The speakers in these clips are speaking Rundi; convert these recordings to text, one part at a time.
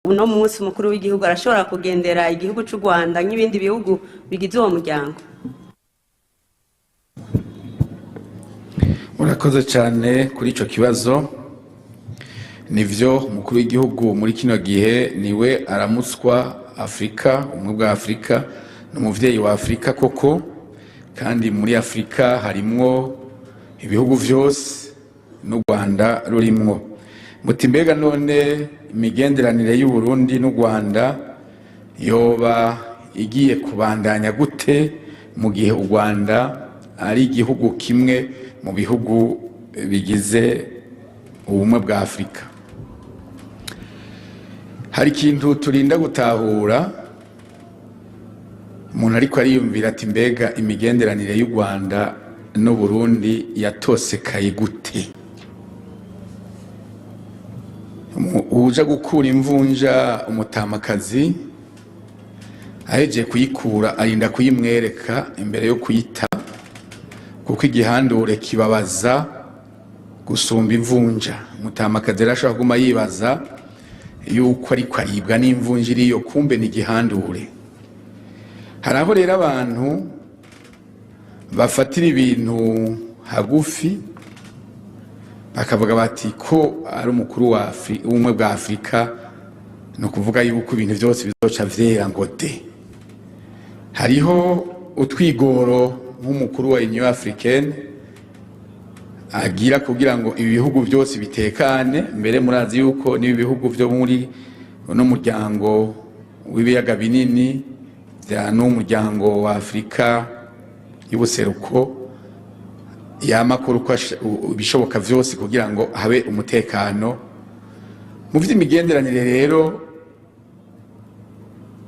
Uno munsi umukuru w'igihugu arashobora kugendera igihugu c'u Rwanda nk'ibindi bihugu bigize uwo muryango? Urakoze cyane kuri icyo kibazo. Nivyo, umukuru w'igihugu muri kino gihe niwe aramutswa Afurika, ubumwe bwa Afurika, ni umuvyeyi wa Afurika koko, kandi muri Afurika harimwo ibihugu vyose n'u Rwanda rurimwo. Muti mbega none imigenderanire y'u Burundi n'u Rwanda yoba igiye kubandanya gute mu gihe u Rwanda ari igihugu kimwe mu bihugu bigize ubumwe bwa Afurika? Hari ikintu turinda gutahura. Umuntu ariko ariyumvira ati: mbega imigenderanire y'u Rwanda n'u Burundi yatosekaye gute? Uja gukura imvunja umutamakazi, ahejeje kuyikura arinda kuyimwereka imbere yo kuyita, kuko igihandure kibabaza gusumba imvunja. Umutamakazi rero ashobora kuguma yibaza yuko ariko aribwa n'imvunja iriyo, kumbe ni igihandure. Hari aho rero abantu bafatira ibintu hagufi, bakavuga bati ko ari umukuru w'ubumwe bwa Afurika, ni ukuvuga yuko ibintu byose bizoca vyera ngo de. Hariho utwigoro nk'umukuru wa Union Africaine agira kugira ngo ibi bihugu byose bitekane. Mbere murazi yuko n'ibi bihugu byo muri uno muryango w'ibiyaga binini bya n'umuryango wa Afurika y'ubuseruko yamakuru ko ibishoboka vyose kugira ngo habe umutekano mu vy'imigenderanire. Rero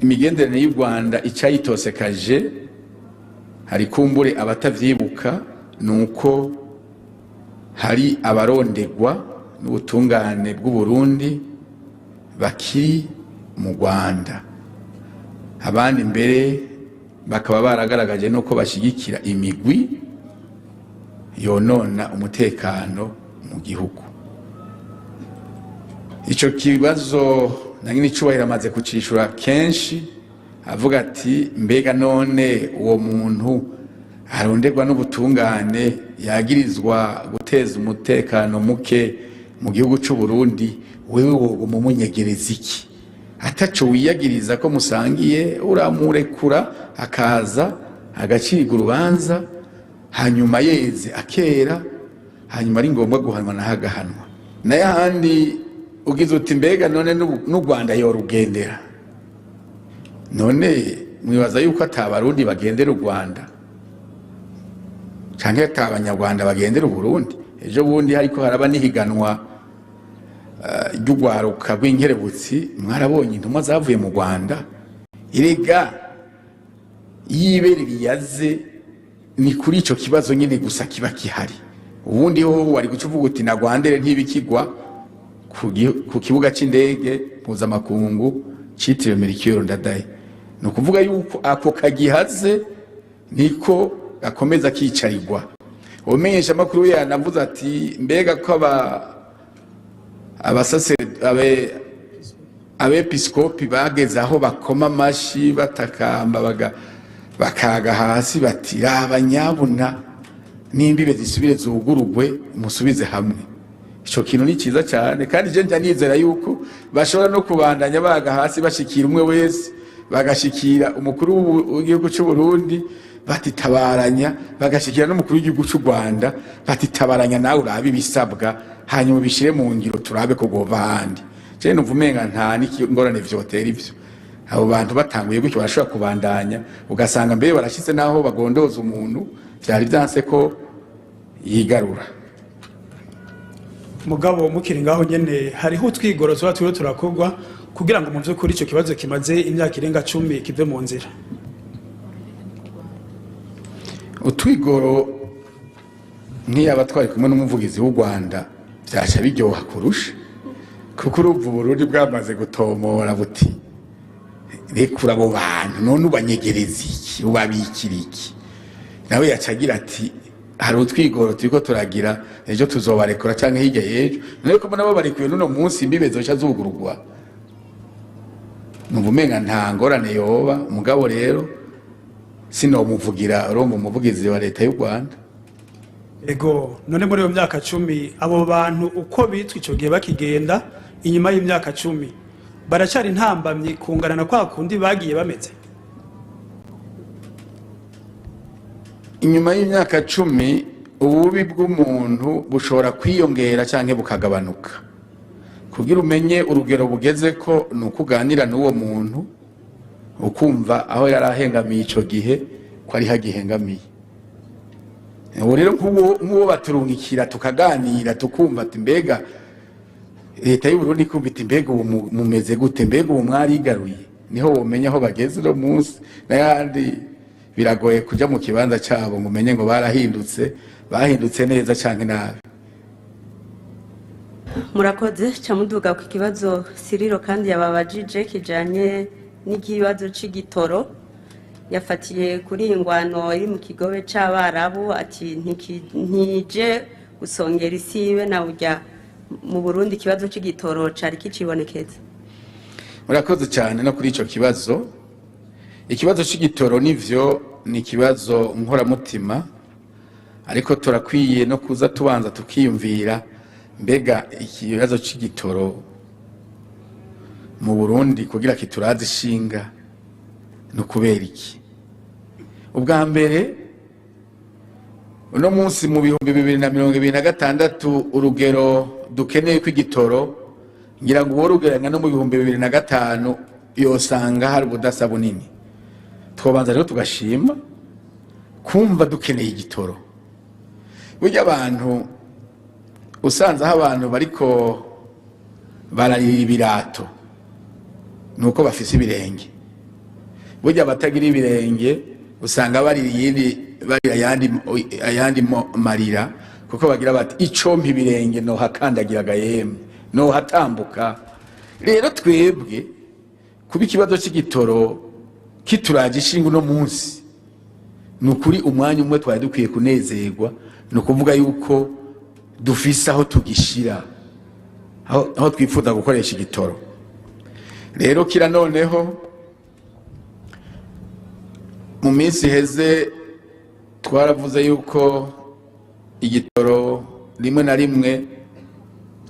imigenderanire y'u Rwanda icayitosekaje, hari kumbure abatavyibuka, ni uko hari abarondegwa n'ubutungane bw'u Burundi bakiri mu Rwanda, abandi mbere bakaba baragaragaje nuko bashigikira imigwi yonona umutekano mu gihugu. Ico kibazo na nyine icubahiro amaze kucishura kenshi, avuga ati: mbega none uwo muntu aronderwa n'ubutungane yagirizwa guteza umutekano muke mu gihugu c'u Burundi, wewe woguma umunyegereza iki? Ataco wiyagiriza ko musangiye, uramurekura akaza agacirwa urubanza, hanyuma yeze akera, hanyuma ari ngombwa guhanwa naho agahanwa. Nayo ahandi ugize uti: mbega none n'u Rwanda yorugendera? None mwibaza yuko ata Barundi bagendera u Rwanda canke ata Abanyarwanda bagendera Uburundi? Ejo bundi hariko haraba n'ihiganwa ry'urwaruka rw'inkerebutsi, mwarabonye intumwa zavuye mu Rwanda. Erega iyo ibere riyaze, ni kuri ico kibazo nyine gusa kiba kihari. Ubundi ho wari guca uvuga uti na Rwandere ntibikigwa ku kibuga c'indege mpuzamakungu citiriwe Melchior Ndadaye. Ni ukuvuga yuko ako kagihaze niko gakomeza kicarirwa. Umenyesha amakuru yanavuze ati: mbega ko aba abasase abepiskopi bageze aho bakoma amashi, batakamba, bakaga hasi bati: raba nyabuna n'imbibe zisubire zugurugwe, musubize hamwe. Ico kintu ni ciza cyane, kandi je nja nizera yuko bashobora no kubandanya baga hasi, bashikira umwe wese, bagashikira umukuru w'igihugu c'u Burundi bati tabaranya, bagashikira n'umukuru w'igihugu c'u Rwanda bati tabaranya nawe urabe ibisabwa, hanyuma ubishire mu ngiro, turabe ko gova ahandi. Je numva umenga nta n'ingorane vyotera ivyo. Abo bantu batanguye gutyo barashobora kubandanya, ugasanga mbere barashitse n'aho bagondoza umuntu vyari vyanse ko yigarura. Mugabo mukiri ngaho nyene, hariho utwigoro tuba turiho turakorwa kugira ngo mu vy'ukuri ico kibazo kimaze imyaka irenga 10 kive mu nzira? Utwigoro, nk'iyaba twari kumwe n'umuvugizi w'u Rwanda vyaca biryoha kurusha, kuko urumva Uburundi bwamaze gutomora buti: rekura abo bantu, none ubanyegereza iki, ubabikira iki? Nawe yaca agira ati: hari utwigoro turiko turagira, ejo tuzobarekura canke hirya y'ejo. None ko mbona babarekuye n'uno munsi, imbibe zoca zugururwa. Numva umenga nta ngorane yoba. Mugabo rero sinomuvugira, urumva umuvugizi wa leta y'u Rwanda. Ego, none muri iyo myaka 10 abo bantu uko bitwa ico gihe bakigenda, inyuma y'imyaka 10 baracari intambamyi kungana na kwa kundi bagiye bameze? Inyuma y'imyaka 10 ububi bw'umuntu bushobora kwiyongera cyangwa bukagabanuka. Kugira umenye urugero bugeze ko ni uko uganira n'uwo muntu, ukumva aho yari ahengamiye icyo gihe ko ari hagihengamiye ubu. Rero nk'uwo baturungikira tukaganira, tukumva ati mbega leta y'u Burundi ikumva iti mbega ubu mumeze gute, mbega ubu mwarigaruye, niho womenya aho bageze uno munsi. N'ayandi biragoye kuja mu kibanza cyabo ngo umenye ngo barahindutse, bahindutse neza canke nabi. Murakoze. Camuduga ku kibazo Siriro kandi yababajije kijanye n'ikibazo c'igitoro. Yafatiye kuri iyi ngwano iri mu kigobe c'Abarabu, ati ntije gusongera isibe na burya mu Burundi ikibazo c'igitoro cari kicibonekeza. Murakoze cyane no kuri ico kibazo. Ikibazo c'igitoro nivyo ni ikibazo nkoramutima, ariko turakwiye no kuza tubanza tukiyumvira mbega ikibazo c'igitoro mu Burundi kugira kituraze ishinga no kubera iki. Ubwa mbere, uno munsi mu 2026 urugero dukeneye kw'igitoro, ngira ngo uwo rugereranya no mu 2005 yosanga hari ubudasa bunini. Twobanza rero tugashima kumva dukeneye igitoro. Burya abantu usanze aho abantu bariko bararira ibirato nuko bafise ibirenge. Burya abatagira ibirenge usanga barira iyindi, barira ayandi marira, kuko bagira bati icompa ibirenge nohakandagira yemwe nohatambuka. Rero twebwe kuba ikibazo c'igitoro kituraje ishinga uno munsi, ni ukuri umwanya umwe twari dukwiye kunezerwa, ni ukuvuga yuko dufise aho tugishira, aho twifuza gukoresha igitoro. Rero kira noneho mu minsi iheze twaravuze yuko igitoro rimwe na rimwe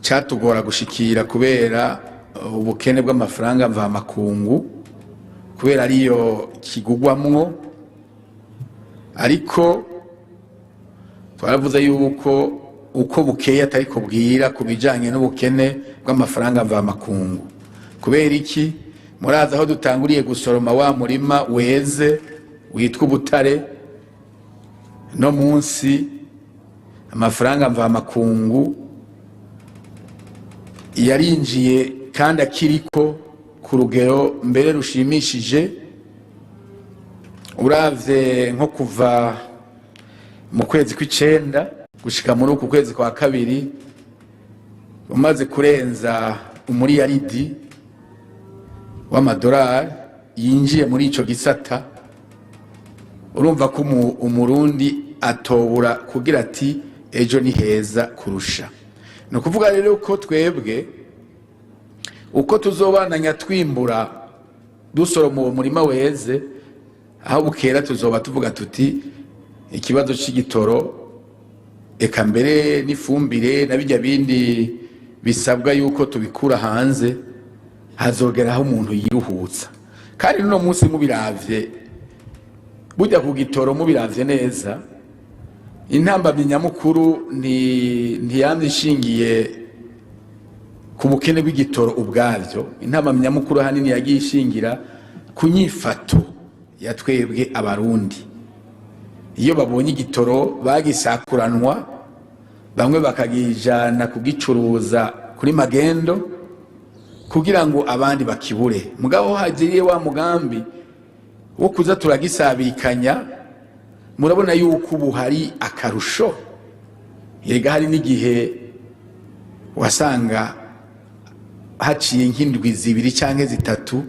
cyatugora gushikira kubera ubukene bw'amafaranga mvamakungu, kubera ariyo kigugwamwo. Ariko twaravuze yuko uko bukeye atari bwira ku bijanye n'ubukene bw'amafaranga mvamakungu. Kubera iki? Murazi aho dutanguriye gusoroma wa murima weze witwa ubutare, no munsi amafaranga mvamakungu yarinjiye kandi akiriko ku rugero mbere rushimishije. Uravye nko kuva mu kwezi kw'icenda gushika muri uku kwezi kwa kabiri, umaze kurenza umuriyaridi w'amadolari yinjiye muri ico gisata. Urumva ko umurundi atobura kugira ati ejo ni heza kurusha. Ni ukuvuga rero ko twebwe uko tuzobananya twimbura, dusoroma uwo murima weze, aho bukera tuzoba tuvuga tuti ikibazo c'igitoro, eka mbere n'ifumbire na bijya bindi bisabwa yuko tubikura hanze, hazogera aho umuntu yiruhutsa. Kandi n'uno munsi mubiravye, burya ku gitoro mubiravye neza, intambamyi nyamukuru ntiyamye ishingiye ku bukene bw'igitoro ubwabyo. Intambamyi nyamukuru ahanini yagiye ishingira ku nyifato ya twebwe Abarundi. Iyo babonye igitoro bagisakuranwa, bamwe bakagijana kugicuruza kuri magendo kugira ngo abandi bakibure. Mugabo hagiriye wa mugambi wo kuza turagisabikanya, murabona yuko ubu hari akarusho. Yega hari n'igihe wasanga haciye nk'indwi 2 canke 3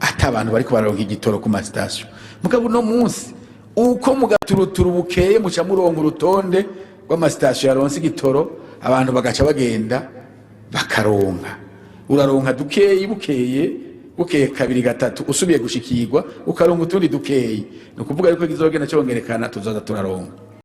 ata abantu bariko bararonka igitoro ku masitasiyo. Mugabo uno munsi uko mugaturuturu bukeye muca muronka urutonde rw'amasitasiyo yaronse igitoro, abantu bagaca bagenda bakaronka. Uraronka dukeyi bukeye. Bukeye kabiri, gatatu, usubiye gushikirwa, ukaronka utundi dukeyi. Ni ukuvuga yuko kizogenda cyongerekana, tuzoza turaronka.